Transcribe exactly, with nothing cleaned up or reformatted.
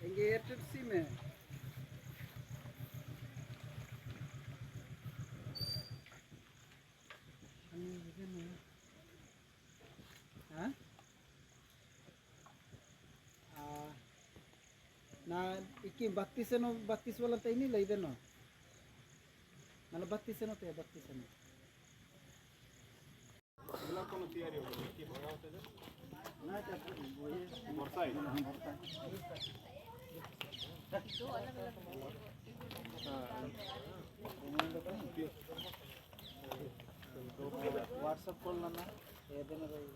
ᱤᱧ ᱜᱮ ᱮᱭᱟᱨᱴᱮᱞ ᱥᱤᱢ ᱮ᱾ ᱦᱮᱸ? ᱟᱨ ᱱᱟ ᱤᱠᱤ ᱵᱟᱛᱤᱥ ᱮᱱᱚ, ᱵᱟᱛᱤᱥ ᱵᱟᱞᱟ ᱛᱮ ᱤᱱᱤ ᱞᱟᱹᱭ ᱫᱮᱱᱚ᱾ ᱱᱟᱞᱮ ᱵᱟᱛᱤᱥ ᱮᱱᱚ ᱛᱮ, ᱵᱟᱛᱤᱥ ᱮᱱᱚ᱾ WhatsApp call ᱞᱟᱱᱟ, ᱮ ᱫᱮᱱᱟ ᱵᱷᱟᱭ᱾